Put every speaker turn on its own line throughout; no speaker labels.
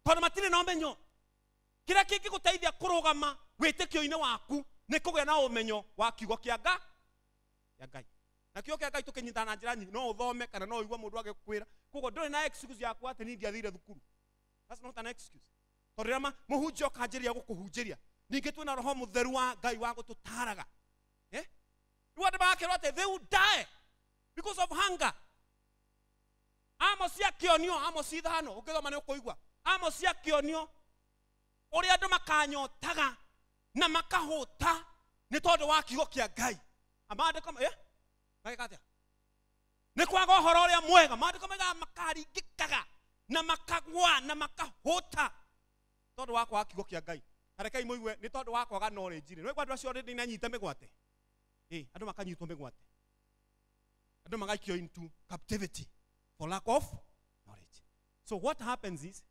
Tondũ matirĩ na ũmenyo. Kĩrĩa kĩngĩgũteithia kũrũgama wĩtĩkio-inĩ waku nĩ kũgĩa na ũmenyo wa kiugo kĩa Ngai. Na kiugo kĩa Ngai tũkĩnyitana na njĩra nyingĩ, no ũthome kana no ũigue mũndũ agĩkwĩra. Koguo ndũrĩ na excuse yaku atĩ niĩ ndiathire thukuru. That's not an excuse. Tondũ rĩrĩa mũhunjia ũkanjĩrĩria gũkũhunjĩria, ningĩ twĩna roho mũtheru wa Ngai wa gũtũtaraga. Eh? Rĩu andũ magakĩrwo atĩ they will die because of hunger. Amos akĩonio, Amos 5, ũngĩthoma nĩ ũkũigua. Amos akĩonio ũrĩa andũ makanyotaga na makahũta nĩ tondũ wa kiugo kĩa Ngai. Maandĩko mageka atĩa? Nĩ kwaga ũhoro ũrĩa mwega. Maandĩko maigaga makaringĩkaga na makagwa na makahũta tondũ wa kwaga kiugo kĩa Ngai. Tarekei mũigue nĩ tondũ wa kwaga knowledge rĩ. Nĩwaigua andũ acio already nĩ anyite mĩgwate. Andũ makanyitwo mĩgwate. Andũ magaikio into captivity for lack of knowledge. So what happens is,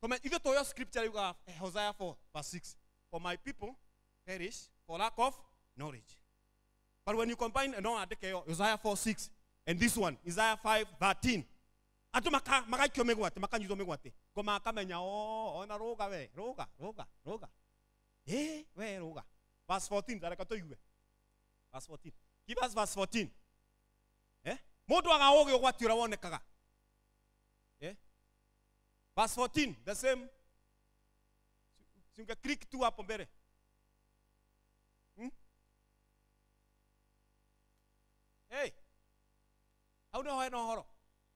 ithuĩ tũĩ scripture yugaga Hosea 4 verse 6, for my people perish for lack of knowledge. But when you combine, no, andĩke ĩyo, Hosea 4:6 and this one, Isaiah 5:13, andũ magaikio mĩgwate, makanyitwo mĩgwate. Ngoma akamenya, oh, ona rũga we, rũga, rũga, rũga. We rũga. Verse 14, tareka tũigue. Verse 14. Give us verse 14. Mũndũ aga ũgĩ ũgwati ũrĩa wonekaga. Verse 14, the same. Singe click tu hapo mbele. Hey. Hau nĩho hena ũhoro.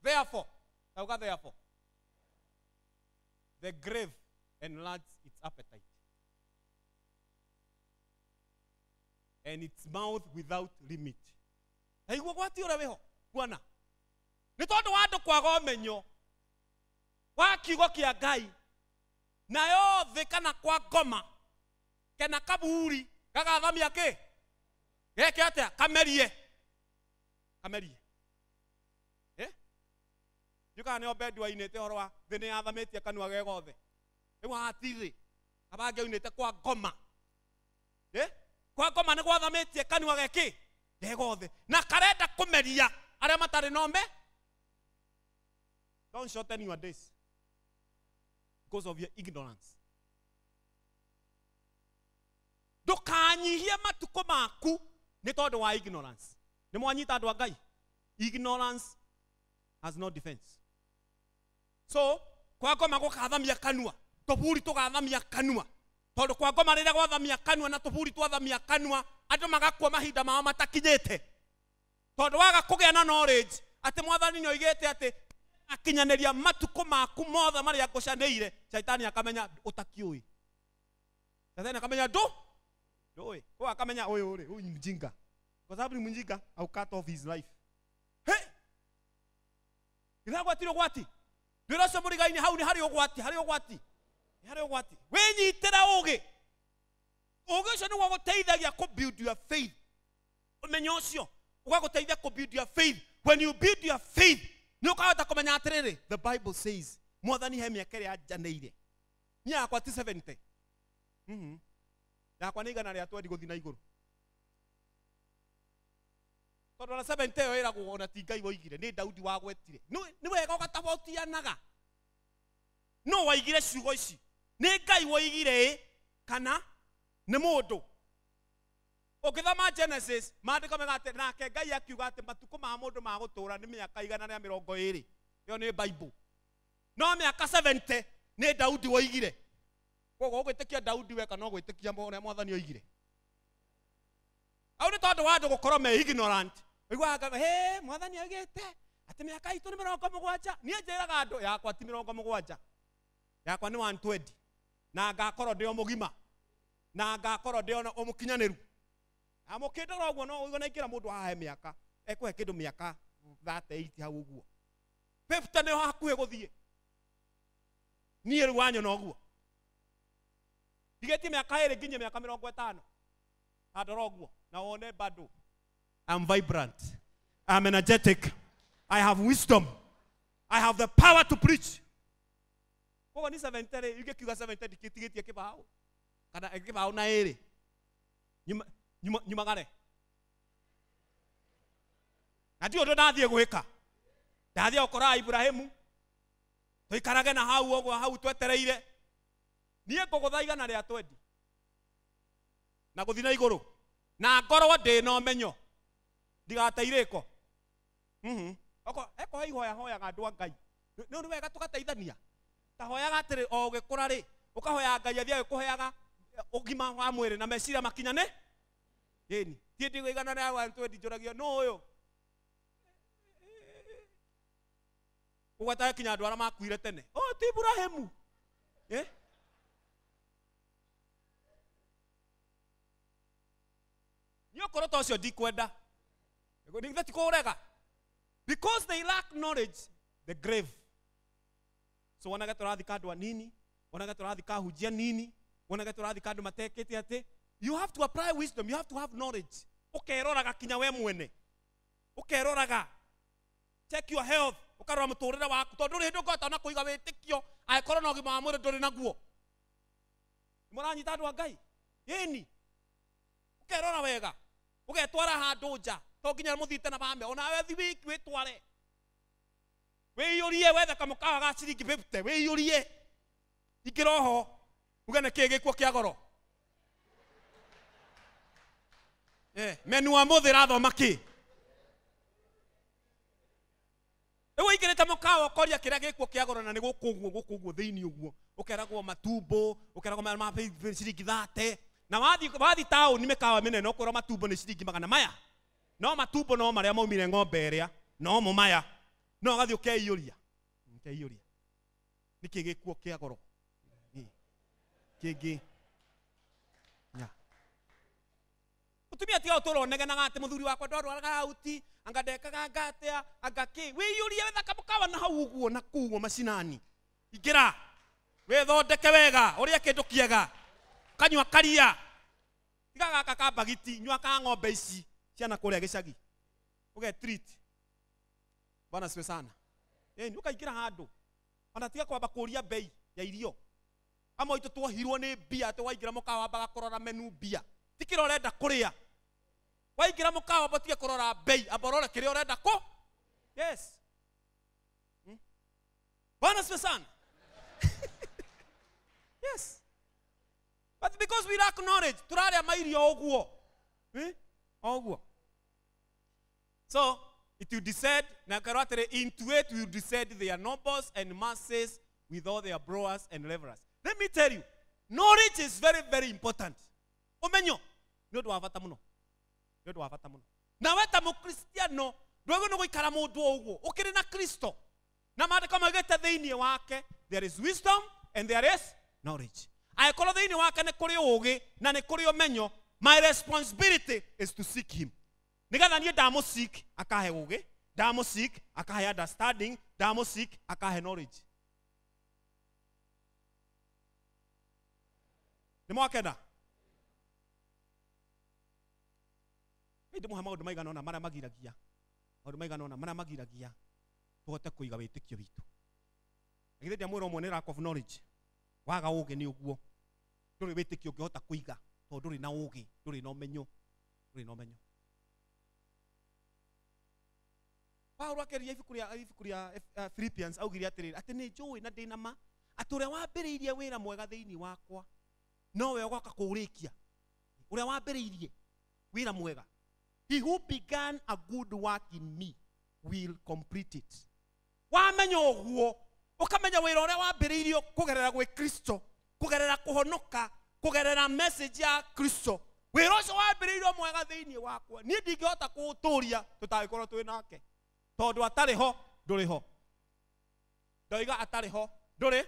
Therefore, tauga therefore. The grave enlarges its appetite, and its mouth without limit. Aigua gwati ũrĩa wĩho, kuona. Nĩ tondũ wa andũ kwaga ũmenyo wa kiugo kĩa Ngai, nayo thĩ kana kwa ngoma kana kaburi gagathamia kĩ? Geke atĩa? Kamerie. Kamerie. Ndiũkaga nĩ Obedi wainĩte ũhoro wa thĩ nĩ yathamĩtie kanua ge gothe. Rĩu hatirĩ. Abange oinĩte kwa ngoma. Kwa ngoma nĩ gwathamĩtie kanua ge kĩ? Ge gothe. Na karenda kũmeria arĩa matarĩ na ũme. Don't shorten your days because of your ignorance. Ndũkanyihie matukũ maku nĩ tondũ wa ignorance. Nĩ mwanyita andũ a Ngai? Ignorance has no defense. So, kwa ngoma gũkathamia kanua, tũburi tũgathamia kanua. Tondũ kwa ngoma rĩrĩa gwathamia kanua na tũburi twathamia kanua, andũ magakua mahinda mao matakinyĩte. Tondũ waga kũgĩa na knowledge atĩ mwathani nĩ oigĩte atĩ akinyanĩria matukũ maku mothe marĩa ngũcanĩire, Shaitani akamenya ũtakiũĩ. Shaitani akamenya ndũĩ. Kwa akamenya ũyũ rĩ, ũyũ ni mjinga. Kwa sababu ni mjinga, au cut off his life. Hey! Ithagwatire ũgwati. Ndwĩra ũcio mũrigainĩ hau nĩ harĩ ũgwati, harĩ ũgwati. Nĩ harĩ ũgwati. Wĩnyitĩre ũgĩ. Ũgĩ ũcio nĩguo ũgũteithagia kũ build your faith. Ũmenyo ũcio ũgagũteithia kũ build your faith. When you build your faith, nĩ ũkahota kũmenya atĩrĩrĩ, the Bible says, mwathani he mĩaka ĩrĩa anjanĩire. Niĩ yakwa ti 70. Yakwa nĩ igana rĩa 20 gũthiĩ na igũrũ. Tondũ ona 70 ĩyo ĩragwo ona ti Ngai woigire, nĩ Daudi wagwetire. Nĩ wega ũgatabautianaga. No waigire ciugo ici. Nĩ Ngai woigire ĩ kana nĩ mũndũ. Ũngĩthoma Genesis, maandĩko mega atĩ nake Ngai akiuga atĩ matukũ ma mũndũ ma gũtũũra nĩ mĩaka 120. Ĩyo nĩ Bible. No mĩaka 70 nĩ Daudi woigire. Koguo ũgwĩtĩkia Daudi we kana ũgwĩtĩkia ũrĩa mwathani oigire? Au nĩ tondũ wa andũ gũkorwo me ignorant. Ũiguaga, he mwathani oigĩte atĩ mĩaka itũ nĩ 70. Niĩ njĩraga andũ yakwa ti 70. Yakwa nĩ 120. Na ngakorwo ndĩ o mũgima. Na ngakorwo ndĩ o mũkinyanĩru. Na mũkĩndora ũguo no ũigue na ingĩra mũndũ haha he mĩaka, ekũhe kĩndũ mĩaka 38 hau ũguo. 50 nĩho hakuhĩ gũthiĩ. Niĩ rĩu wanyona ũguo. Ndigĩtie mĩaka 2 nginya mĩaka 50. Andora ũguo na wone bado. I'm vibrant. I'm energetic. I have wisdom. I have the power to preach. Koguo ni 70 rĩ, ingĩkiuga 70 ndikĩtigĩtie kĩbaũ. Kana kĩbaũ na ĩrĩ. Nyumagare. Na ti ũndũ ndathiĩ gwĩka. Ndathiĩ gũkora Ibrahimu. Tũikarage na hau ũguo hau twetereire. Niĩ ngũgũtha 120. Na gũthiĩ na igũrũ. Na ngorwo ndĩ na ũmenyo. Ndigate irĩko. Oko eko ihoya hoyaga andũ a Ngai. Nĩ wega tũgateithania. Ta hoyaga atĩrĩ o ũgĩkũra rĩ, ũkahoya Ngai athiĩ agĩkũheaga ũgima wa mwĩrĩ na meciria makinyane. Ĩni, ti ndigũ 120 njũragio nũ ũyũ. Ũgwetaga kinya andũ arĩa makuire tene. Oh, ti Ibrahimu. Eh? Niĩ ũkorwo ta ũcio ndikwenda. Nĩ ti kũrega. Because they lack knowledge, the grave. So wonage tũrathika andũ anini, wonage tũrathika ahunjia nini, wonage tũrathika andũ matekĩte atĩ. You have to apply wisdom, you have to have knowledge. Ũkeroraga kinya we mwene. Ũkeroraga. Check your health. Ũkarora mũtũrĩre waku tondũ ndũrĩ hĩndĩ ũngĩhota ona kũiga wĩtĩkio angĩkorwo na ũgima wa mwĩrĩ ndũrĩ naguo. Nĩmũranyita andũ a Ngai? Ĩni. Ũkerora wega. Ũgetwara handũ nja. To nginya mũthiĩte na bame. Onawe thi wiki wĩtware. Wĩiyũrie wethe kamũkawa ga ciringi 50. Wĩiyũrie. Ingĩra oho. Uge nĩ kĩĩ gĩkuo kĩa goro. Menu wa mũthĩ ĩrathoma kĩ? Rĩu ũingĩrĩte mũkawa ũkoria kĩrĩa gĩkuo kĩa goro na nĩ gũkũ ũguo gũkũ ũguo thĩinĩ ũguo. Ũkeragwo matumbo, ũkeragwo ma ciringi 30. Na wathiĩ taũni mĩkawa mĩnene ũkwĩrwo matumbo nĩ ciringi 400 maya. No matumbo no marĩa maumire ng'ombe ĩrĩa, no mo maya. No ũgathiĩ ũkeiyũria. Ũkeiyũria. Nĩkĩ gĩkuo kĩa goro? Kĩngĩ. Nya. Mũtumia tiga ũtũra ũnegenaga atĩ mũthuri wakwa ndarwaraga auti, anga ndekaga anga atĩa, anga kĩ. Wĩiyũrie wetha kamũkawa na hau ũguo na kũu ũguo macinani. Ingĩra. Wĩthondeke wega, ũrĩe kĩndũ kĩega. Kanyua karia. Tiga gaka ka mbagiti, nyua ka ng'ombe ici ciana kũrĩa gĩcagi. Ũge treat. Bwana siwe sana. Ĩni ũkaingĩra handũ. Ona tiga kwamba kũria bei ya irio. Amwe aitũ tuohirwo nĩ mbia atĩ waingĩra mũkawa wambaga kũrora menu mbia. Ti kĩrĩa ũrenda kũrĩa. Waingĩra mũkawa amba ũtige kũrora bei, amba ũrore kĩrĩa ũrenda kũ. Yes. Bwana siwe sana. Yes. But because we lack knowledge, tũrarĩa mairio ũguo. Ũguo. So, it will descend, na kerwo atĩrĩ, into it will descend their nobles and masses with all their brewers and laborers. Let me tell you, knowledge is very, very important. Ũmenyo nĩ ũndũ wa bata mũno. Nĩ ũndũ wa bata mũno. Nawe ta mũkristiano ndwagĩrĩirwo nĩ gũikara mũndũ o ũguo ũkĩrĩ na Kristo. Na maandĩko maugĩte thĩinĩ wake there is wisdom and there is knowledge. Angĩkorwo thĩinĩ wake nĩ kũrĩ ũũgĩ na nĩ kũrĩ ũmenyo, my responsibility is to seek him. Nĩgetha niĩ ndamũ-seek akahe ũũgĩ, ndamũ-seek akahe understanding, ndamũ-seek akahe knowledge. Nĩ mwakena? Ndĩmũhe maũndũ maigana ũna marĩa magiragia. Maũndũ maigana ũna marĩa magiragia tũhote kũiga wĩtĩkio witũ. Na githĩ ndiamwĩra ũmwe nĩ lack of knowledge. Waga ũũgĩ nĩ ũguo. Ndũrĩ wĩtĩkio ũngĩhota kũiga tondũ ndũrĩ na ũũgĩ, ndũrĩ na ũmenyo, ndũrĩ na ũmenyo. Paulo akĩaria ibuku rĩa Philippians augire atĩrĩrĩ, atĩ nĩ njũĩ na ndĩ na ma atĩ ũrĩa wambĩrĩirie wĩra mwega thĩinĩ wakwa nowe ũgoka kũũrĩkia. Ũrĩa wambĩrĩirie wĩra mwega. He who began a good work in me will complete it. Wamenya ũguo, ũkamenya wĩra ũrĩa wambĩrĩirio kũgerera gwĩ Kristo, kũgerera kũhonoka, kũgerera message ya Kristo. Wĩra ũcio wambĩrĩirio mwega thĩinĩ wakwa, niĩ ndingĩhota kũũtũria tũtangĩkorwo twĩ nake. Tondũ atarĩ ho, ndũrĩ ho. Ndoiga atarĩ ho, ndũrĩ.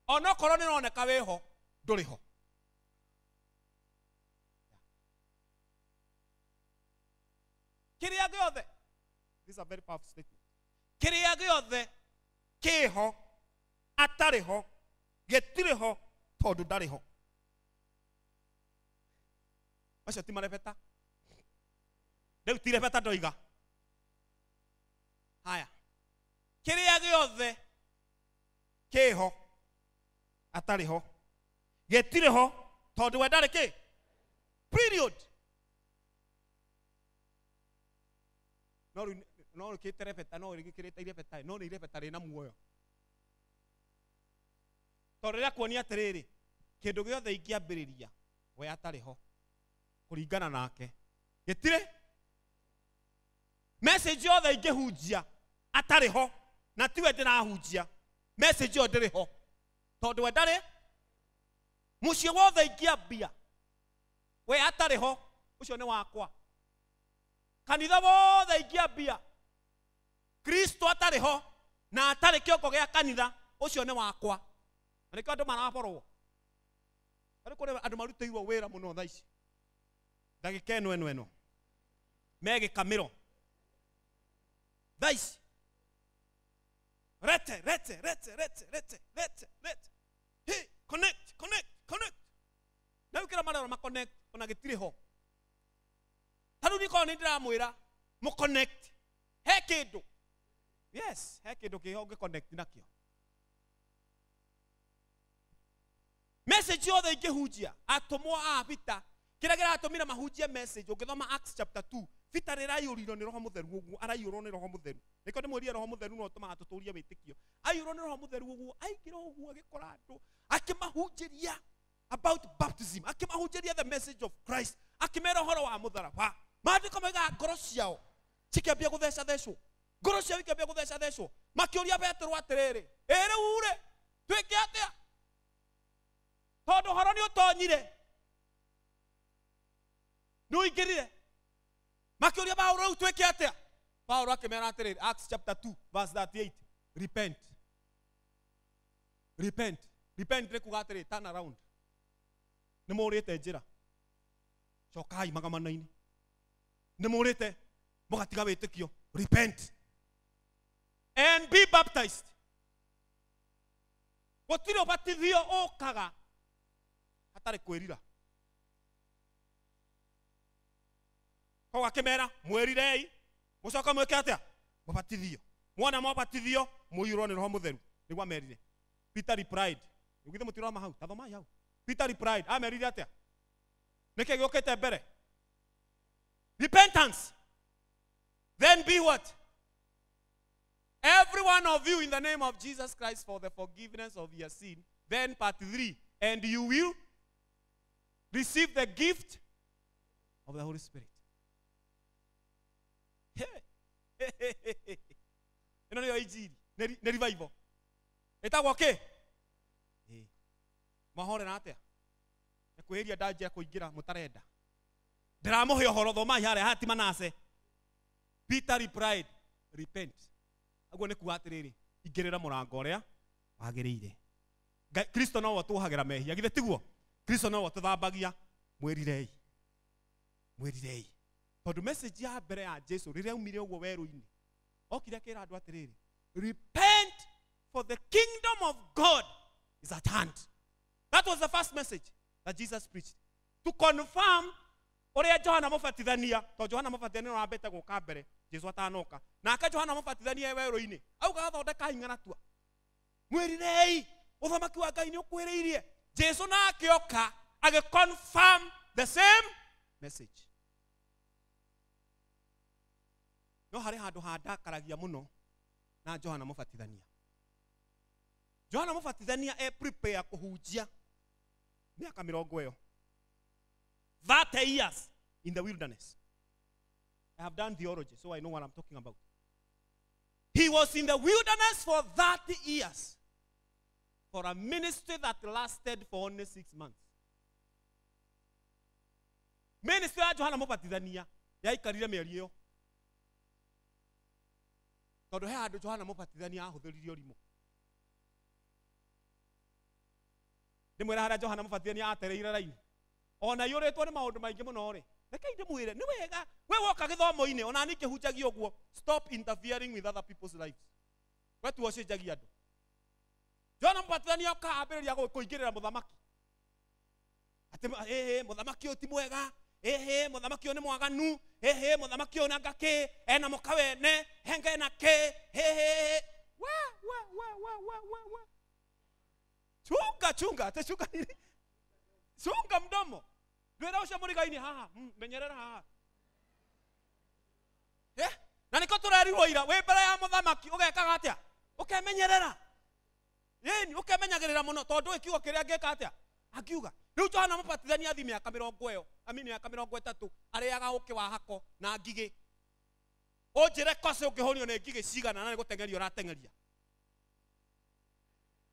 Onokorwo nĩ ũroneka wĩ ho, ndũrĩ ho. Kĩrĩa gĩothe, this is a very powerful statement. Kĩrĩa gĩothe kĩho atarĩ ho, gĩtirĩ ho tondũ ndarĩ ho. Macio ti marebeta. Rĩu ti rebeta ndoiga. Haya. Kĩrĩa gĩothe kĩho atarĩ ho, gĩtirĩ ho tondũ we ndarĩ kĩ? Period. No rĩu No rĩkĩte rebeta, no rĩgĩkĩrĩte irebeta, no nĩ irebeta rĩna muoyo. Tondũ rĩrĩa kuonia atĩrĩrĩ, kĩndũ gĩothe ingĩambĩrĩria we atarĩ ho kũringana nake gĩtirĩ message yothe ingĩhunjia atarĩ ho na tiwe ndĩrahunjia, message ĩyo ndĩrĩ ho tondũ we ndarĩ. Mũciĩ wothe ingĩambia we atarĩ ho, ũcio nĩ wakwa. Kanitha wothe ingĩambia Kristo atarĩ ho na atarĩ kĩongo gĩa kanitha, ũcio nĩ wakwa. Na nĩkĩo andũ maraborwo. Harĩ kũrĩ andũ marutĩirwo wĩra mũno thaa ici, ndagĩka ĩno ĩno ĩno megĩkamĩro thaa ici, rete rete rete rete rete rete rete, hey, connect connect connect. Na wikira marero ma connect ona gĩtirĩ ho. Ta rĩu nikorwo nĩ ndĩramwĩra mũ connect, he kĩndũ, yes, he kĩndũ kĩho ũngĩ connect nakĩo. Message yothe ingĩhunjia atũmwo a Peter, kĩrĩa kĩratũmire mahunjie message, ũngĩthoma Acts chapter 2, Peter rĩraiyũrirwo nĩ Roho Mũtheru ũguo, araiyũrwo nĩ Roho Mũtheru. Nĩkĩo ndĩmwĩrire Roho Mũtheru no ũtũmaga tũtũrie wĩtĩkio. Aiyũrwo nĩ Roho Mũtheru ũguo, aingĩra ũguo agĩkora andũ, akĩmahunjĩria about baptism, akĩmahunjĩria the message of Christ, akĩmera ũhoro wa mũtharaba. Maandĩko moigaga ngoro ciao cikĩambia gũthecathecwo, ngoro ciao ikĩambia gũthecathecwo. Makĩũria Petero atĩrĩrĩ, ĩ rĩu rĩ twĩke atĩa? Tondũ ũhoro nĩ ũtonyire, nĩ ũingĩrire. Makĩũria Paulo, rĩu twĩke atĩa? Paulo akĩmera atĩrĩrĩ, Acts chapter 2 verse 38, repent. Repent. Repent nĩ kuga atĩrĩrĩ, turn around. Nĩ mũrĩte njĩra, cokai magamano-inĩ. Nĩ mũrĩte mũgatiga wĩtĩkio. Repent and be baptized. Gũtirĩ ũbatithio ũkaga hatarĩ kwĩrira. Koguo akĩmera mwĩrirei, mũcoke mwĩke atĩa? Mũbatithio. Mwona mwabatithio mũiyũrwo nĩ Roho Mũtheru. Nĩguo amerire. Peter replied, ũgithe mũtiroma hau, tathomai hau. Peter replied, amerire atĩa? Nĩkĩ gĩũkĩte mbere? Repentance. Then be what? Every one of you in the name of Jesus Christ for the forgiveness of your sin. Then part 3, and you will receive the gift of the Holy Spirit. Ĩno nĩyo injiri, nĩ revival. Ĩtagwo kĩ? Mwahorera atĩa? Nĩ kwĩhĩria ndanjia kũingĩra mũtarenda. Ndĩramũhe ũhoro, thomai harĩa hati Manase. Peter replied, repent. Aguo nĩ kuga atĩrĩrĩ, ingĩrĩra mũrango ũrĩa wagĩrĩire. Kristo nowe ũtuohagĩra mehia, githĩ tiguo? Kristo nowe ũtũthambagia. Mwĩrirei, mwĩrirei. Tondũ message ya mbere ya Jesu rĩrĩa aumire ũguo werũ-inĩ, okire akĩra andũ atĩrĩrĩ, repent for the kingdom of God is at hand. That was the first message that Jesus preached. To confirm ũrĩa Johana Mũbatithania, tondũ Johana Mũbatithania nĩwe wambĩte gũka mbere Jesu atanoka. Nake Johana Mũbatithania e werũ-inĩ auga thondeka ing'aratua, mwĩrirei, ũthamaki wa Ngai nĩ ũkuhĩrĩirie. Jesu nake oka agĩ confirm the same message. No harĩ handũ handakaragia mũno na Johana Mũbatithania. Johana Mũbatithania e prepare kũhunjia mĩaka mĩrongo ĩyo, 30 years in the wilderness. I have done theology, so I know what I'm talking about. He was in the wilderness for 30 years for a ministry that lasted for only 6 months. Ministry ya Johana Mũbatithania yaikarire mĩeri ĩyo. Tondũ he handũ Johana Mũbatithania ahũthĩrire ũrimũ. Ndĩmwĩra harĩa Johana Mũbatithania atereire raini. Ona iyũrĩtwo nĩ maũndũ maingĩ mũno rĩ, rekei ndĩmwĩre nĩ wega we woka gĩthomo-inĩ, ona niĩ ngĩhunjagia ũguo, stop interfering with other people's lives. We tu ũcenjagia andũ. Johana Mũbatithania oka ambĩrĩria kũingĩrĩra mũthamaki. Atĩ ĩhĩ mũthamaki ũyũ ti mwega, ĩhĩ mũthamaki ũyũ nĩ mwaganu, ĩhĩ mũthamaki ũyũ nanga kĩ, ena mũka wene, henge na kĩ, hĩhĩ. We we we we we we we. Chunga chunga, ate chunga nini? Chunga mdomo. Ndwĩra ũcio mũrigaini haha, menyerera haha. Eh? Na nĩkĩo tũrerirwo ira wĩ mbere ya mũthamaki ũgekaga atĩa? Ũkemenyerera. Ĩni ũkemenyagĩrĩra mũno tondũ kiugo kĩrĩa angĩka atĩa? Akiuga. Rĩu Johana Mũbatithania athi mĩaka mĩrongo ĩyo, amini mĩaka 30 arĩaga ũkĩ wa hako na ngigĩ. Ũnjĩre koce ũngĩhũnio nĩ ngigĩ cigana na nĩ gũteng'eria ũrateng'eria.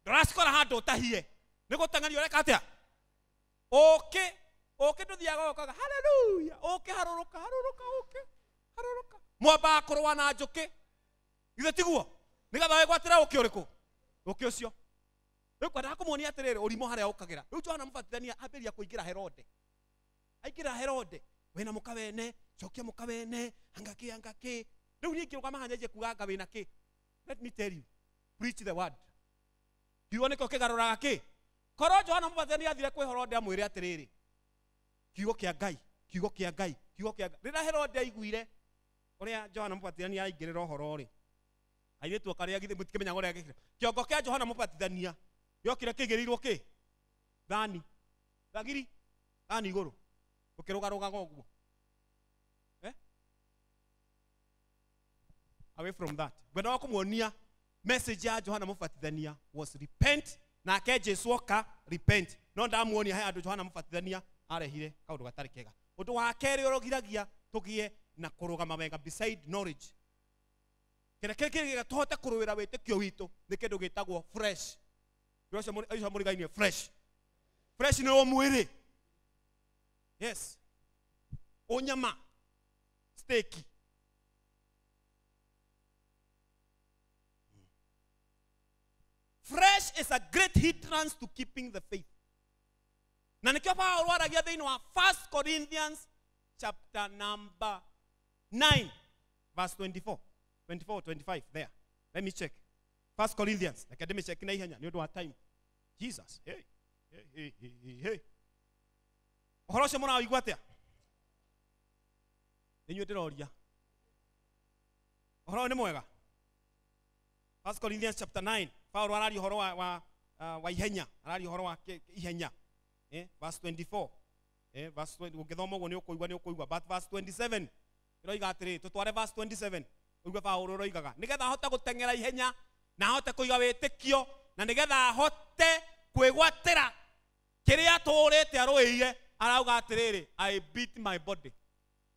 Ndũracikora handũ ũtahie. Nĩ gũteng'eria ũreka atĩa? Ũkĩ, ũkĩ ndũthiaga ũkaga haleluya, ũkĩ harũrũka, harũrũka, ũkĩ, harũrũka. Mwambaga kũrũa na njũkĩ. Githĩ tiguo? Nĩgetha wĩgwatĩre ũkĩ ũrĩkũ? Ũkĩ ũcio. Rĩu kwendaga kũmuonia atĩrĩrĩ ũrimũ harĩa ũkagĩra. Rĩu Johana Mũbatithania ambĩrĩria kũingĩra Herode. Aingĩra Herode, wĩna mũka wene, cokia mũka wene, anga kĩ, anga kĩ. Rĩu niĩ ingĩrũgama haha nyanjie kuga anga wĩna kĩ. Let me tell you, preach the word. Kiugo nĩkĩo kĩgarũraga kĩ? Korwo Johana Mũbatithania athire kwĩ Herode amwĩre atĩrĩrĩ, kiugo kĩa Ngai, kiugo kĩa Ngai, kiugo kĩa Ngai. Rĩrĩa Herode aiguire ũrĩa Johana Mũbatithania aingĩrĩra ũhoro rĩ, airĩtu karĩa githĩ mũtikĩmenyaga ũrĩa agĩkire. Kĩongo kĩa Johana Mũbatithania gĩokire kĩigĩrĩirwo kĩ? Thani. Thagiri. Thani igũrũ. Ũkĩrũgarũgaga ũguo. Eh? Away from that. Ngwendaga kũmuonia message ya Johana Mũbatithania was repent, nake Jesu oka repent. No ndamuonia he andũ Johana Mũbatithania arehire kaũndũ gatarĩ kega. Ũndũ wa kerĩ ũrogiragia tũgĩe na kũrũgama wega beside knowledge. Kĩrĩa kĩrĩa tũhote kũrũĩra wĩtĩkio witũ nĩ kĩndũ gĩtagwo fresh. Ũcio mũrigainie fresh. Fresh nĩ ũmwĩrĩ. Yes. Ũnyama. Steak. Fresh is a great hindrance to keeping the faith. Na nĩkĩo Paulo aragia thĩinĩ wa 1 Corinthians chapter number 9 verse 24. 24, 25 there. Let me check. 1 Corinthians. Reke ndĩmĩcheck na ihenya nĩ ũndũ wa time. Jesus. Hey, hey, hey, hey, hey. Ũhoro ũcio mũraũigua atĩa? Nĩ inyuĩ ndĩroria. Ũhoro ũyũ nĩ mwega. 1 Corinthians chapter 9. Paulo araria ũhoro wa ihenya, araria ũhoro wa ihenya. Verse 24. Verse 20 ũngĩthoma ũguo nĩ ũkũigua, nĩ ũkũigua. But verse 27 ĩroiga atĩrĩ, tũtware verse 27. Ũigue Paulo ũroigaga nĩgetha ahote gũteng'era ihenya na ahote kũiga wĩtĩkio na nĩgetha ahote kwĩgwatĩra kĩrĩa atũũrĩte arũĩire, arauga atĩrĩrĩ, I beat my body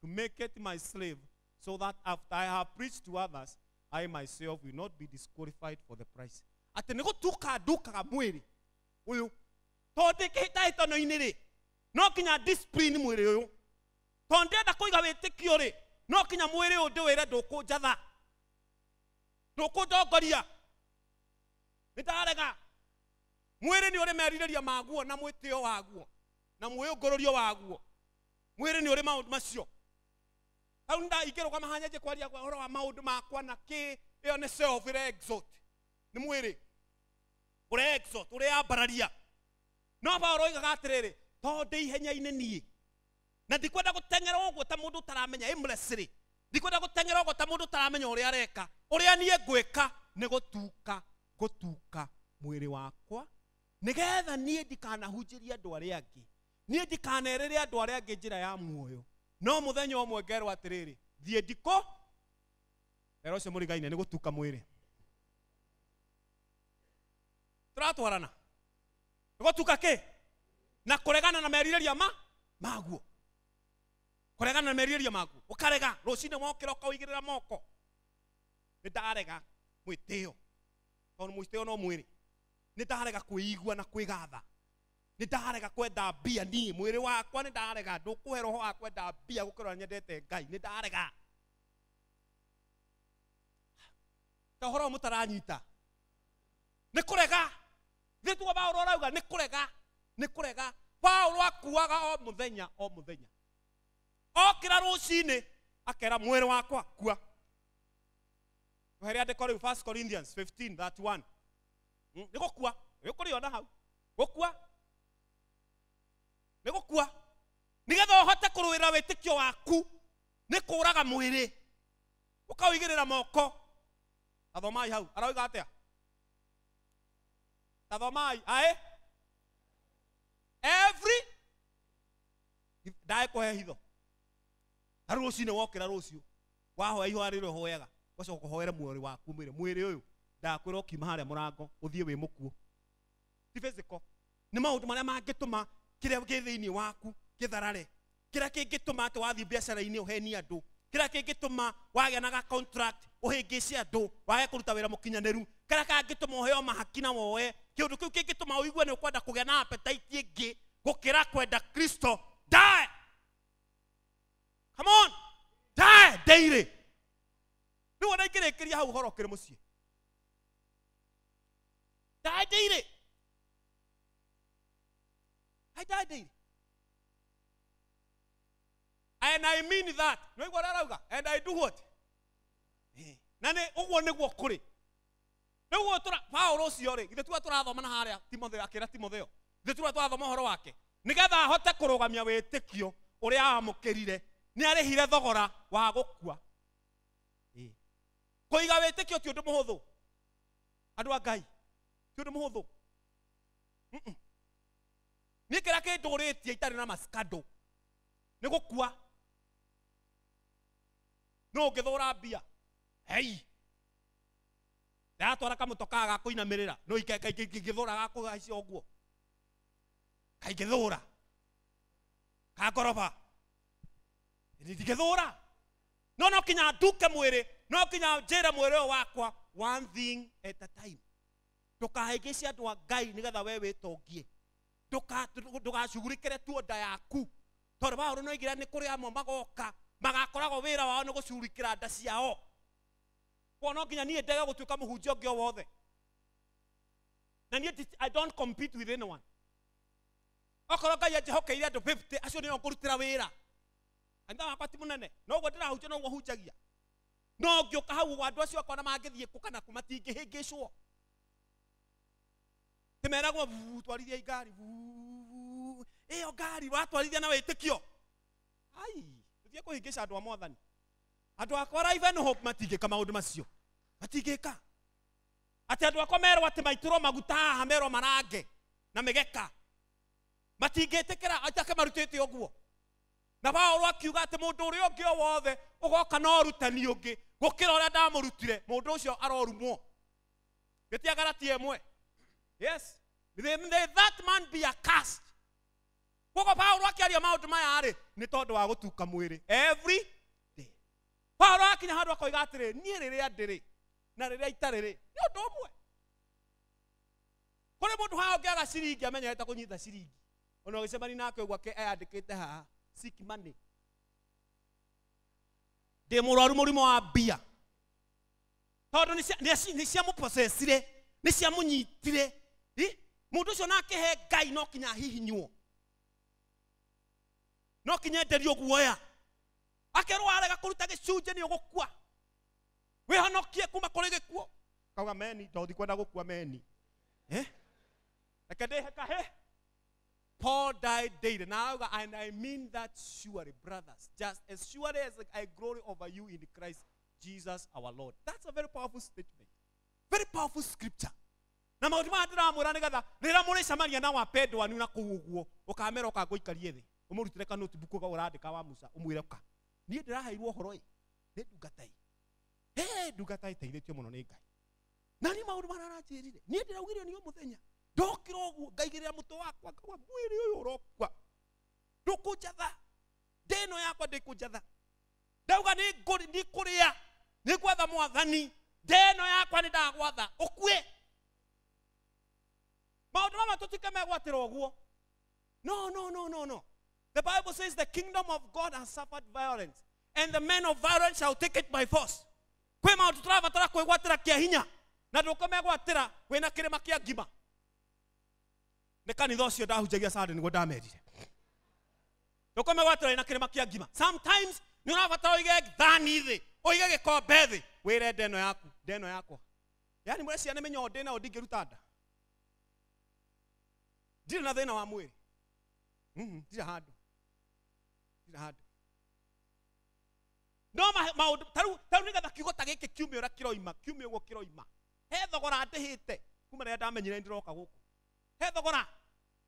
to make it my slave so that after I have preached to others I myself will not be disqualified for the prize. Atĩ nĩ gũtuka ndukaga mwĩrĩ ũyũ tondũ kĩhĩtahĩtano-inĩ rĩ no kinya discipline mwĩrĩ ũyũ, tondũ ndĩrenda kũiga wĩtĩkio rĩ no kinya mwĩrĩ ũyũ ndĩwĩre ndũkũnjatha, ndũkũndongoria, nĩ ndarega. Mwĩrĩ nĩ ũrĩ merirĩria maguo na mwĩtĩo waguo na mwĩũngũrũrio waguo. Mwĩrĩ nĩ ũrĩ maũndũ macio. Hau nda ingĩrũgama haha nyanjie kwaria ũhoro wa maũndũ makwa na kĩ, ĩyo nĩ self ĩre exalt, nĩ mwĩrĩ ũre exalt, ũreambararia. No Paulo oigaga atĩrĩrĩ, tondũ ndĩ ihenya-inĩ niĩ na ndikwenda gũteng'era ũguo ta mũndũ ũtaramenya aimlessly, ndikwenda gũteng'era ũguo ta mũndũ ũtaramenya ũrĩa areka. Ũrĩa niĩ ngwĩka nĩ gũtuka, gũtuka mwĩrĩ wakwa nĩgetha niĩ ndikanahunjĩrie andũ arĩa angĩ, niĩ ndikanerĩre andũ arĩa angĩ njĩra ya muoyo. No mũthenya ũmwe ngerwo atĩrĩrĩ, thiĩ ndikũ ero ũcio mũrigaine nĩ gũtuka mwĩrĩ. Tũratwarana nĩ gũtuka kĩ? Na kũregana na merirĩria maguo, kũregana na merirĩria maguo, ũkarega rũcinĩ wokĩra ũkaũigĩrĩra moko, nĩ ndarega mwĩtĩo, tondũ mwĩtĩo no mwĩrĩ. Nĩ ndarega kwĩigua na kwĩgatha, nĩ ndarega kwenda mbia niĩ mwĩrĩ wakwa, nĩ ndarega, ndũkũhe roho wa kwenda mbia gũkĩra ũrĩa nyendete Ngai, nĩ ndarega. Ta ũhoro ũyũ mũtaranyita nĩ kũrega. Thĩ tuo Paulo arauga nĩ kũrega, nĩ kũrega. Paulo akuaga o mũthenya, o mũthenya. Okĩra rũcinĩ akera mwĩrĩ wakwa kua. Tũhe rĩandĩko rĩu 1 Corinthians 15:31. Nĩ gũkua, nĩ ũkũrĩona hau. Gũkua. Nĩ gũkua. Nĩgetha ũhote kũrũĩra wĩtĩkio waku nĩ kũraga mwĩrĩ. Ũkaũigĩrĩra moko. Tathomai hau. Arauga atĩa? Tathomai. Ae? Every ndae kũhe hitho. Ta rũcinĩ wokĩra rũciũ Wahoya ihoya rĩrĩa ũhoyaga. Ũgacoka ũhoere mwĩrĩ waku mwĩrĩ. Mwĩrĩ ũyũ ndakwĩra ũkiuma harĩa mũrango ũthiĩ wĩ mũkuũ. Ti physical. Nĩ maũndũ marĩa mangĩtũma kĩrĩa kĩ thĩinĩ waku gĩtharare. Kĩrĩa kĩngĩtũma atĩ wathiĩ biacara-inĩ ũhenie andũ. Kĩrĩa kĩngĩtũma wagĩa na ga contract ũhĩngĩce andũ wage kũruta wĩra mũkinyanĩru. Kĩrĩa kangĩtũma ũheo mahaki na woe. Kĩũndũ kĩu kĩngĩtũma ũigue nĩ ũkwenda kũgĩa na appetite ĩngĩ gũkĩra kwenda Kristo. Die! Come on! Die daily! Rĩu ona ingĩrĩkĩria hau ũhoro ũkĩrĩ mũciĩ. Die daily! I die daily. And I mean that. No igua arauga. And I do what? Na nĩ ũguo nĩguo kũrĩ. Rĩu tũra Paũlũ ũcio rĩ, githĩ tiwe tũrathoma na harĩa Timotheo akĩra Timotheo. Githĩ tiwe tũrathoma ũhoro wake. Nĩgetha ahote kũrũgamia wĩtĩkio ũrĩa aamũkĩrire, nĩ arĩhire thogora wa gũkua. Kũiga wĩtĩkio ti ũndũ mũhũthũ. Andũ a Ngai, ti ũndũ mũhũthũ. Niĩ kĩrĩa kĩndũrĩtie itarĩ na maskando nĩ gũkua. No ũngĩthũra mbia. Hei. Ndĩratwara kamũtokaa ga kũinamĩrĩra. No ingĩthũra ga kũhaicia ũguo. Kaingĩthũra. Ka ngoroba. Ndingĩthũra. No no kinya nduke mwĩrĩ, no kinya njĩre mwĩrĩ ũyũ wakwa one thing at a time. Ndũkahĩngĩce andũ a Ngai nĩgetha we wĩtongie. Ndũgacugurĩkĩre tuo nda yaku. Tondũ Paũlũ nĩoigire nĩ kũrĩ amwe magoka magakoragwo wĩra wao nĩ gũcurikĩra nda ciao. Koguo no nginya niĩ ndege gũtuĩka mũhunjia ũngĩ o wothe. Na niĩ I don't compete with anyone. Okorwo Ngai anjĩhokeire andũ 50 acio nĩo ngũrutĩra wĩra. Kanitha wakwa ti mũnene, noguo ndĩrahunjia noguo hunjagia. No ngĩũka hau ũguo andũ acio akwa na mangĩthiĩ kũ kana kũ matingĩhĩngĩcwo. Tĩmeragwo twarithia ngari ĩyo ngari watwarithia na wĩtĩkio. Ai, tũthiĩ kũhĩngĩca andũ a Mwathani. Andũ akwa Life and Hope matingĩka maũndũ macio. Matingĩka. Atĩ andũ akwa merwo atĩ maitũrwo maguta haha merwo marange na mĩgeka. Matingĩtĩkĩra atĩ ake marutĩte ũguo. Na Paũlũ akiuga atĩ mũndũ ũrĩa ũngĩ o wothe ũgoka na ũrutani ũngĩ gũkĩra ũrĩa ndamũrutire, mũndũ ũcio arorumwo. Gĩtia Galatia ĩmwe. Yes. May that man be accursed. Koguo Paũlũ akĩaria maũndũ maya rĩ, nĩ tondũ wa gũtuka mwĩrĩ every day. Paũlũ akinya handũ akoiga atĩrĩ, niĩ rĩrĩa ndĩrĩ na rĩrĩa itarĩ rĩ, nĩ ũndũ ũmwe. Kũrĩ mũndũ haha ũngĩaga ciringi amenyerete kũnyita ciringi. Ona ũgĩcemania nake ũguo eyandĩkĩte haha, seek money. Ndĩ mũrwaru mũrimũ wa mbia. Tondũ nĩ ciamũpossessire, nĩ ciamũnyitire. Mũndũ ũcio nake he Ngai no kinya ahihinywo. No kinya enderio guoya. Akerwo arega kũruta gĩcunjĩ nĩ ũgũkua. Wĩhonokie kuma kũrĩ gĩkuũ. Kauga meni, tondũ ndikwenda gũkua meni. Reke ndĩhe kahĩ. Paul died daily. Now, and I mean that surely, brothers, just as surely as I glory over you in Christ Jesus our Lord. That's a very powerful statement. Very powerful scripture. Na maũndũ maya ndĩramwĩra nĩgetha rĩrĩa mũrĩcemania na wapendwa anyu na kũu ũguo, ũkamera ũka ngũikarie thĩ, ũmũrutĩre ka notebook ũrandĩka wa Musa, ũmwĩre ũka. Niĩ ndĩraheirwo ũhoro ĩ, nĩ ndungata ĩ. He, ndungata ĩteithĩtio mũno nĩ Ngai. Na niĩ maũndũ marĩa aranjĩrire, niĩ ndĩraugire nĩ o mũthenya. Ndokĩra ũguo, ngaigĩrĩra mũtwe wakwa, ngauga mwĩrĩ ũyũ ũrokua. Ndũkũnjatha. Ndĩ ĩno yakwa ndĩkũnjatha. Ndauga nĩ kũrĩa, nĩ gwatha Mwathani. Ndĩ ĩno yakwa nĩ ndagwatha, ũkue. Maũndũ mamwe tũtuĩke megwatĩra ũguo. No, no, no, no, no. The Bible says the kingdom of God has suffered violence, and the men of violence shall take it by force. Kwĩ maũndũ tũrabatara kwĩgwatĩra kĩa hinya, na ndũkũmegwatĩra wĩna kĩrĩma kĩa ngima. Nĩ kanitha ũcio ndahunjagia Sunday nĩguo ndamerire. Ndũkũmegwatĩra wĩna kĩrĩma kĩa ngima. Sometimes nĩ ũrabatara ũige thani thĩ, ũige gĩkombe thĩ, wĩre ndeno yaku, ndeno yakwa. Yaani mũreciria nĩ mĩnyoo ndĩ nayo ndingĩruta nda. Ndirĩ na thĩna wa mwĩrĩ. Ndirĩ handũ. Ndirĩ handũ. No maũndũ tarĩu nĩgetha kiugo ta gĩkĩ kiume ũrĩa kĩroima, kiume ũguo kĩroima. He thogora ndĩhĩte kuma rĩrĩa ndamenyire ndĩroka gũkũ. He thogora.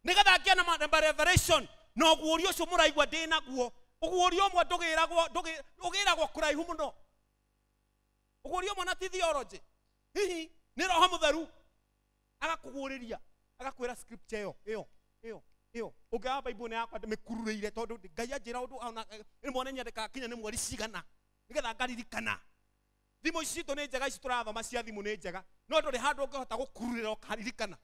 Nĩgetha ngĩe na revelation na ũguũrio ũcio mũraigua ndĩ naguo. Ũguũrio ũmwe ndũgĩragwo, ũgĩragwo kũraihu mũno. Ũguũrio mwana ti theology. Hihi nĩ Roho Mũtheru agakũguũrĩria, agakwĩra scripture ĩyo ĩyo ĩyo ĩyo. Ũngĩaga Bible yakwa ndĩmĩkururĩire tondũ Ngai anjĩra ũndũ ona rĩmwe nĩ nyandĩkaga kinya nĩ mweri cigana nĩgetha ngaririkana. Thimũ ici citũ nĩ njega, ici tũrathoma cia thimũ nĩ njega, no ndũrĩ handũ ũngĩhota gũkururĩra ũkaririkana.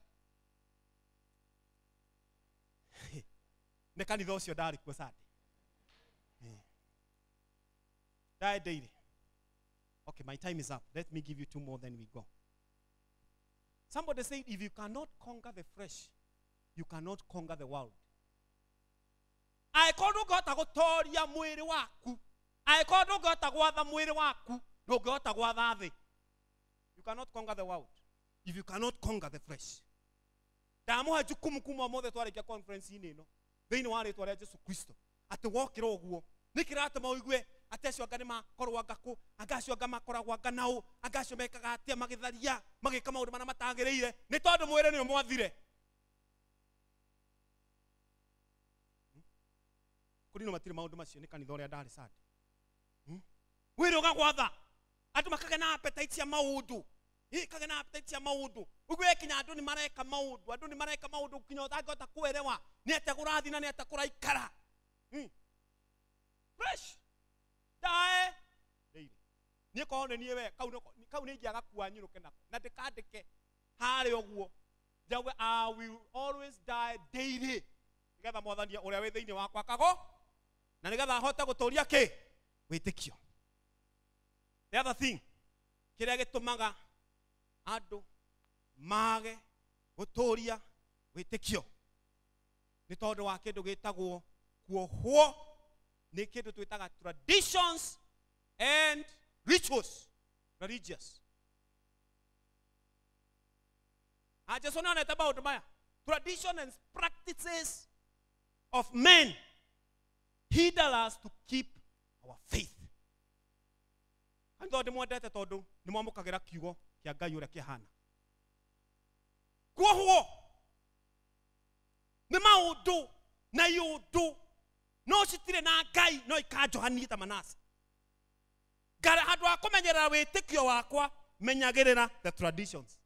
Nĩ kanitha ũcio ndarĩ kuo Sunday. Die daily. Okay, my time is up. Let me give you 2 more, then we go. Somebody said, if you cannot conquer the flesh, you cannot conquer the world. Angĩkorwo ndũngĩhota gũtooria mwĩrĩ waku, angĩkorwo ndũngĩhota gwatha mwĩrĩ waku, ndũngĩhota gwatha thĩ. You cannot conquer the world if you cannot conquer the flesh. Ndamũhe jukumu kuma ũmũthĩ twarĩkia conference-inĩ ĩno thĩinĩ wa rĩtwa rĩa Jesu Kristo, atĩ wokĩra ũguo nĩ kĩratũma ũigue atĩ acio anga nĩ makorwo anga kũ, anga acio anga makoragwo anga naũ, anga acio mekaga atĩa, magĩtharia, magĩka maũndũ marĩa matagĩrĩire, nĩ tondũ mwĩrĩ nĩ ũmwathire. Kũrĩ no matirĩ maũndũ macio, nĩ kanitha ũrĩa ndarĩ Sunday. Mwĩrĩ ũgagwatha, andũ makagĩa na appetite cia maũndũ, kagĩa na appetite cia maũndũ. Ũguo kinya andũ nĩ mareka maũndũ, andũ nĩ mareka maũndũ kinya ũtangĩhota kũerewa nĩ atĩa kũrathiĩ na nĩ atĩa kũraikara. Fresh. Die daily. Niĩ korwo nĩ niĩ we, kau nĩ ingĩaga kua nyũrũke nako, na ndĩkandĩke harĩa ũguo njauge I will always die daily, nĩgetha mwathani ũrĩa wĩ thĩinĩ wakwa akago, na nĩgetha ahote gũtũria kĩ wĩtĩkio. The other thing kĩrĩa gĩtũmaga andũ mage gũtũria wĩtĩkio nĩ tondũ wa kĩndũ gĩtagwo kuohwo nĩ kĩndũ twĩtaga traditions and rituals religious. Jesu nĩonete maũndũ maya, tradition and practices of men hinder us to keep our faith. Andũ ndĩmwendete tondũ nĩmwamũkagĩra kiugo kĩa Ngai ũrĩa kĩhana. Kuohwo nĩ maũndũ na iũndũ no citirĩ na Ngai, no ikanjohanie ta Manase. Ngara handũ ha kũmenyerera wĩtĩkio wakwa, menyagĩrĩra the traditions.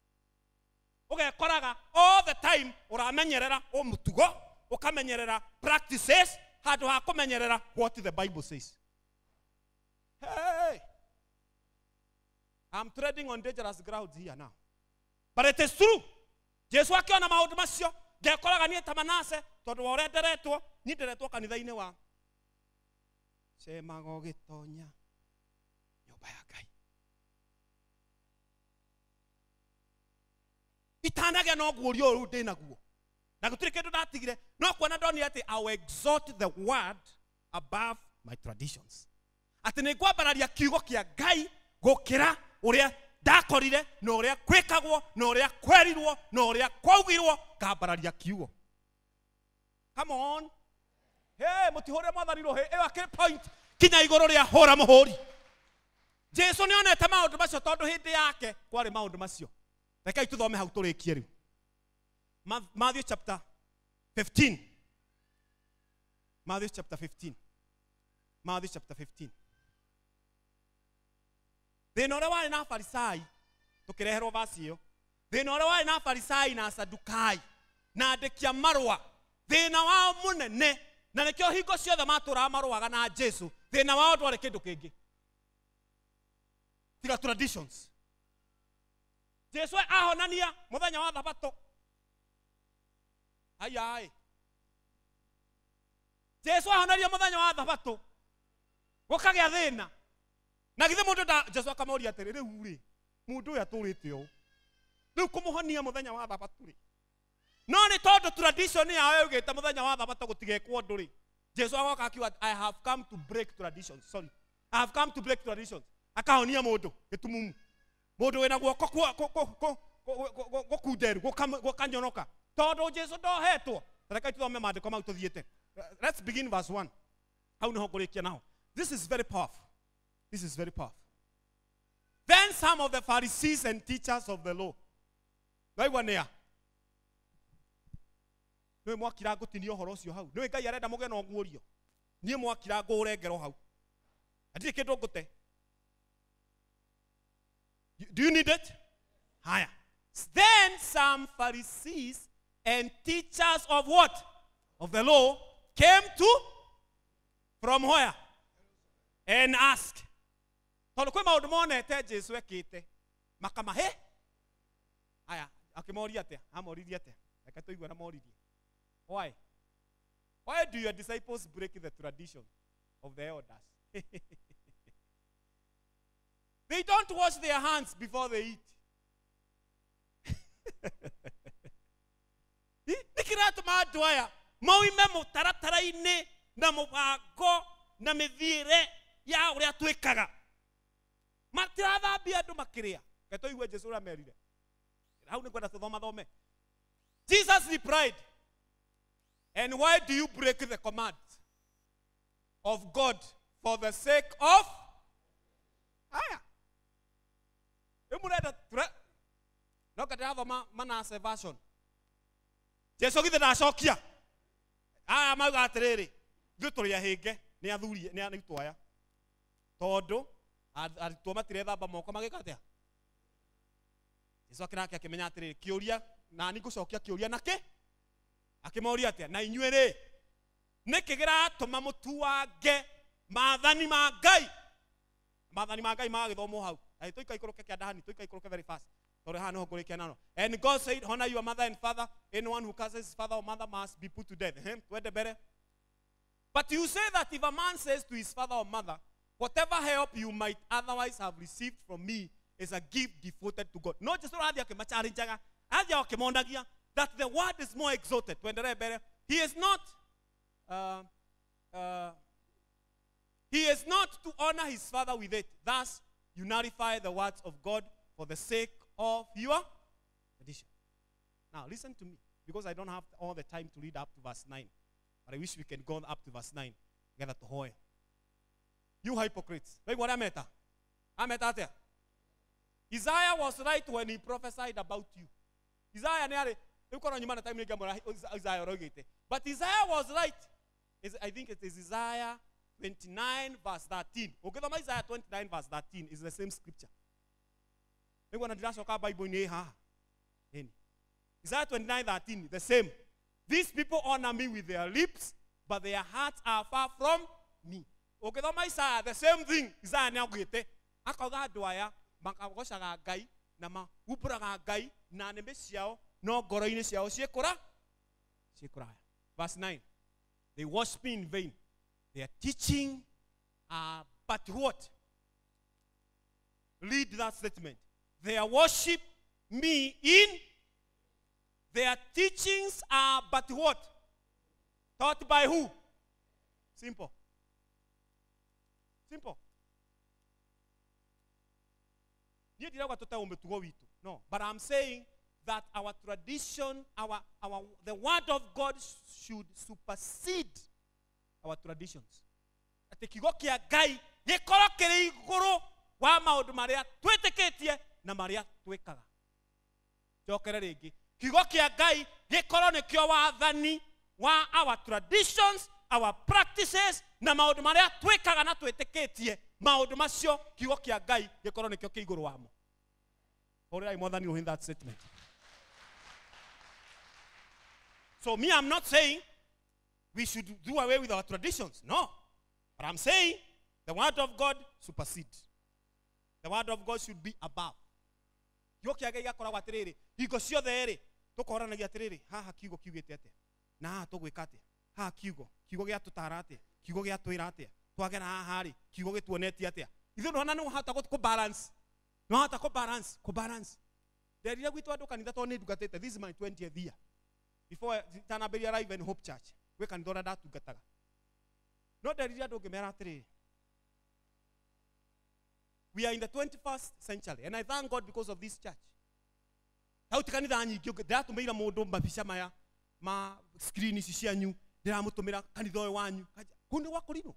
Ũgekoraga all the time ũramenyerera ũmũtugo, ũkamenyerera practices handũ ha kũmenyerera what the Bible says. Hey, I'm treading on dangerous grounds here now, but it is true. Jesu akiona maũndũ macio, ngekoraga niĩ ta Manase tondũ wa ũrĩa nderetwo, niĩ nderetwo kanitha-inĩ wa cemaga ũgĩtonya nyũmba ya Ngai. Itanagĩa na ũguũrio ũyũ ndĩ naguo, na gũtirĩ kĩndũ ndatigire, no kuona ndonire atĩ I will exalt the word above my traditions, atĩ nĩ ngwambararia kiugo kĩa Ngai gũkĩra ũrĩa ndakorire na ũrĩa kwĩkagwo na ũrĩa kwerirwo na ũrĩa kwaugirwo, ngambararia kiugo. Come on. Hey, mũtihũre mwathani rũhĩ, ĩyo akĩrĩ point kinya igũrũ rĩa hũra mũhũri. Jesu nĩonete maũndũ macio tondũ hĩndĩ yake kwarĩ maũndũ macio. Rekei tũthome hau tũrĩkie rĩu. Matthew chapter 15. Matthew chapter 15. Matthew chapter 15. Thĩna ũrĩa warĩ na Farisai, tũkĩreherwo verse ĩyo. Thĩna ũrĩa warĩ na Farisai na Sadukai na andĩki a marũa, thĩna wao mũnene, na nĩkĩo hingo ciothe matũraga marũaga na Jesu, thĩna wao ndwarĩ kĩndũ kĩngĩ tiga traditions. Jesu ahonania mũthenya wa Thabatũ. Ai. Jesu ahonania mũthenya wa Thabatũ, gũkagĩa thĩna. Na githĩ mũndũ nda Jesu akamoria atĩrĩ, rĩu rĩ, mũndũ ũyũ atũrĩte ũũ, rĩu kũmũhonia mũthenya wa Thabatũ rĩ, no nĩ tondũ tradition yao yaugĩte mũthenya wa Thabatũ gũtigekwo ũndũ rĩ, Jesu agoka akiuga, I have come to break traditions. Sorry, I have come to break traditions. Akahonia mũndũ gĩtumumu, mũndũ wĩna guoko gũkunderu, gũkanyonoka, tondũ Jesu ndohetwo. Rekei tũthome maandĩko mau tũthiĩte. Let's begin verse 1. Hau nĩho ngũrĩkia naho. This is very powerful. This is very powerful. Then some of the Pharisees and teachers of the law. Waigua nĩa? Nĩwe mwakira ngũtinia ũhoro ũcio hau. Nĩwe Ngai arenda mũgĩe na ũguũrio. Niĩ mwakira ngũũre ngero hau. Hatirĩ kĩndũ ngũte. Do you need it? Higher. Then some Pharisees and teachers of what? Of the law came to from where? And asked. Tondũ kwĩ maũndũ monete Jesu ekĩte makamahe. Aya, akĩmoria atĩa? Amoririe atĩa? Reke tũigue na moririe. Why? Why do your disciples break the tradition of the elders? They don't wash their hands before they eat. Nĩkĩratũma andũ aya moime mũtaratara-inĩ na mũbango na mĩthiĩre ya ũrĩa twĩkaga. Matirathambia andũ makĩrĩa. Reke tũigue Jesu ũrĩa amerire. Hau nĩngwenda tũthomathome. Jesus replied, and why do you break the command of God for the sake of? Aya. Rĩu mũrenda no ndĩrathoma Manase version. Jesu githĩ ndacokia. Aya mauga atĩrĩrĩ, ithuĩ tũrĩ ahĩnge nĩ athuri nĩ arutwo aya. Tondũ arutwo matirethamba moko magĩka atĩa? Jesu akĩrake akĩmenya atĩrĩrĩ, kĩũria na niĩ ngũcokia kĩũria nakĩ? Akĩmoria atĩa? Na inyuĩ rĩ, nĩkĩ kĩratũma mũtuange maathani ma Ngai? Maathani ma Ngai magagĩthomwo hau. Ai tũikaikũrũke kĩandahani, tũikaikũrũke very fast. Tondũ haha nĩho ngũrĩkia nano. And God said, honor your mother and father. Anyone who curses his father or mother must be put to death. Twende mbere. But you say that if a man says to his father or mother, whatever help you might otherwise have received from me is a gift devoted to God. No, just ũrathiĩ akĩmachallengaga, athiĩ akĩmonagia that the word is more exalted. Twendelee mbere. He is not to honor his father with it. Thus, you nullify the words of God for the sake of your tradition. Now, listen to me, because I don't have all the time to read up to verse 9. But I wish we can go up to verse 9. Together to hoe. You hypocrites. Wait, what ameta? Ameta atia. Isaiah was right when he prophesied about you. Isaiah nĩ arĩ nyuma na time nĩ Isaiah ũroigĩte. But Isaiah was right. I think it is Isaiah 29 verse 13. Ũngĩthoma Isaiah 29 verse 13 is the same scripture. Nĩguo ndĩracoka Bible-inĩ haha. Isaiah 29:13, the same. These people honor me with their lips, but their hearts are far from me. Ũngĩthoma Isaiah, the same thing. Isaiah nĩaugĩte. Akauga andũ aya makagocaga Ngai na mahumbũraga Ngai na nĩmĩ ciao no ngoro-inĩ ciao ciĩkũra ciĩkũraya. Verse 9. They worship me in vain. Their teaching are but what? Read that statement. They worship me in. Their teachings are but what? Taught by who? Simple. Simple. No, but I'm saying that our tradition, the word of God should supersede our traditions. Atĩ kiugo kĩa Ngai gĩkorwo kĩrĩ igũrũ wa maũndũ marĩa twĩtĩkĩtie na marĩa twĩkaga. Njokere rĩngĩ. Kiugo kĩa Ngai gĩkorwo nĩkĩo wathani wa our traditions, our practices na maũndũ marĩa twĩkaga na twĩtĩkĩtie. Maũndũ macio kiugo kĩa Ngai gĩkorwo nĩkĩo kĩ igũrũ wamo. Hũrĩrai Mwathani in that statement. So me, I'm not saying we should do away with our traditions. No. But I'm saying the word of God supersedes. The word of God should be above. Kiugo kĩa Ngai gĩgakoragwo atĩrĩrĩ, hingo ciothe rĩ, tũkoranagia atĩrĩrĩ, haha kiugo kiugĩte atĩa? Na haha tũgwĩka atĩa? Haha kiugo, kiugo gĩatũtara atĩa? Kiugo gĩatwĩra atĩa? Twagera haha rĩ, kiugo gĩtuonetie atĩa? Ithuĩ nĩwona nĩwahota kũ-balance. Nĩwahota kũ-balance, kũ-balance. Nderire gwitũ andũ kanitha tondũ nĩ ndungatĩte. This is my 20th year. Before itanambĩrĩria Live and Hope Church, gwĩ kanitha ũrĩa ndatungataga. No nderire andũ ngĩmera atĩrĩrĩ, we are in the 21st century, and I thank God because of this church. Hau ti kanitha nyingĩ ndĩratũmĩire mũndũ mabica maya ma screen ici cianyu, ndĩramũtũmĩra kanitha ũyũ wanyu. Kũu nĩ gwa kũrinwo.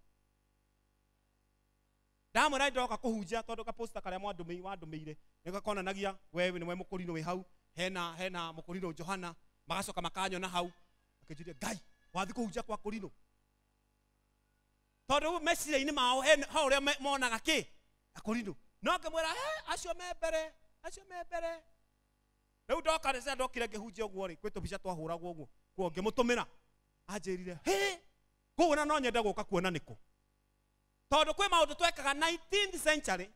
Ndamwĩra ndoka kũhunjia tondũ gaposta karĩa mwandũmĩire nĩgakonanagia wewe nĩwe mũkũrinũ wĩ hau, hena mũkũrinũ Johana, magacoka makanyona hau. Akĩnjũria, Ngai, wathiĩ kũhunjia kwa kũrinũ? Tondũ meciria-inĩ mao ha ũrĩa monaga kĩ? Akũrinũ. No ngĩmwĩra, acio me mbere Acio me mbere. Rĩu ndoka rĩrĩa ndokire ngĩhunjia ũguo rĩ, kwĩ tũbica twahũragwo ũguo. Kuo ngĩmũtũmĩra. Anjĩrire, "Hĩ, kũu ona no nyende gũka kuona nĩkũ." Tondũ kwĩ maũndũ twekaga 19th century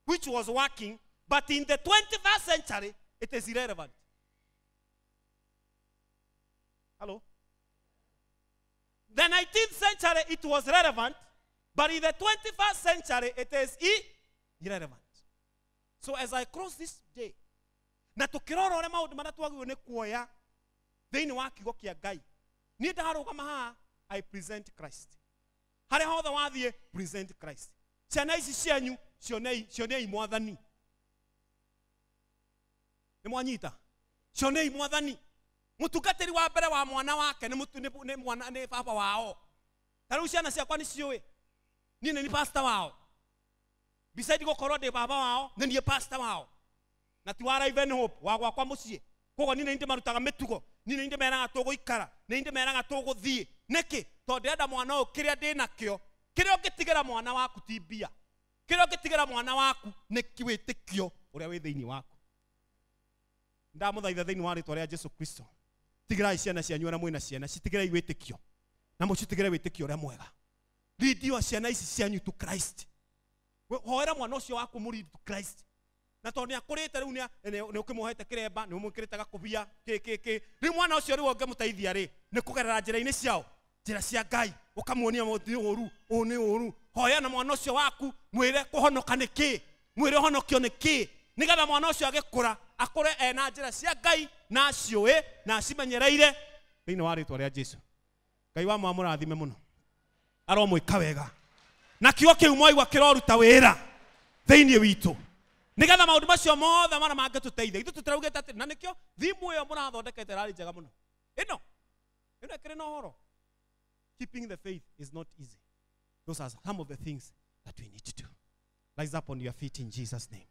which was working, but in the 21st century it is irrelevant. Hello? The 19th century it was relevant, but in the 21st century it is irrelevant. So as I cross this day, na tukirora ũrĩa maũndũ marĩa twagĩrĩirwo nĩ kuoya thĩinĩ wa kiugo kĩa Ngai, niĩ ndarũgama haha, I present Christ. Harĩa hothe wathiĩ, present Christ. Ciana ici cianyu cionei mwathani. Nĩ mwanyita? Cionei mwathani. Mũtungatĩri wa mbere wa mwana wake nĩ mwana nĩ baba wao. Ta rĩu ciana ciakwa nĩ ciũĩ niĩ nĩ pastor wao. Beside gũkorwo ndĩ baba wao, nĩ niĩ pastor wao. Na ti wa Life and Hope, wa gwakwa mũciĩ. Koguo niĩ nĩ ndĩmarutaga mĩtugo, niĩ nĩ ndĩmeraga tũgũikara, nĩ ndĩmeraga tũgũthiĩ. Nĩkĩ? Tondũ ndĩrenda mwana ũyũ kĩrĩa ndĩnakĩo, kĩrĩa ũngĩtigĩra mwana waku ti mbia. Kĩrĩa ũngĩtigĩra mwana waku nĩ wĩtĩkio ũrĩa wĩ thĩinĩ waku. Ndamũthaitha thĩinĩ wa rĩtwa rĩa Jesu Kristo. Tigĩrai ciana cianyu arĩa mwĩna ciana, citigĩrai wĩtĩkio. Na mũcitigĩre wĩtĩkio ũrĩa mwega. Lead your ciana ici cianyu to Christ. Hoera mwana ũcio waku mũlead to Christ. Na tondũ nĩakũrĩte rĩu nĩ ũkĩmuohete kĩremba, nĩ ũmwĩkĩrĩte gakũbia, kĩ kĩ kĩ. Rĩu mwana ũcio rĩu ũngĩmũteithia rĩ, nĩ kũgerera njĩra-inĩ ciao, njĩra cia Ngai, ũkamuonia nĩ ũru, ũũ nĩ ũru. Hoya na mwana ũcio waku, mwĩre kũhonoka nĩ kĩ, mwĩre ũhonokio nĩ kĩ, nĩgetha mwana ũcio agĩkũra, akũre ena njĩra cia Ngai, na aciũĩ, na acimenyereire thĩinĩ wa rĩtwa rĩa Jesu. Ngai wa mwamũrathime mũno. Aromwĩka wega. Na kiugo kĩu mwaigua kĩroruta wĩra thĩinĩ witũ. Nĩgetha maũndũ macio mothe marĩa mangĩtũteithia. Ithuĩ tũtiraugĩte atĩ, na nĩkĩo thimũ ĩyo mũrathondekete ĩrarĩ njega mũno. Ĩno ĩkĩrĩ na ũhoro. Keeping the faith is not easy. Those are some of the things that we need to do. Rise up on your feet in Jesus' name.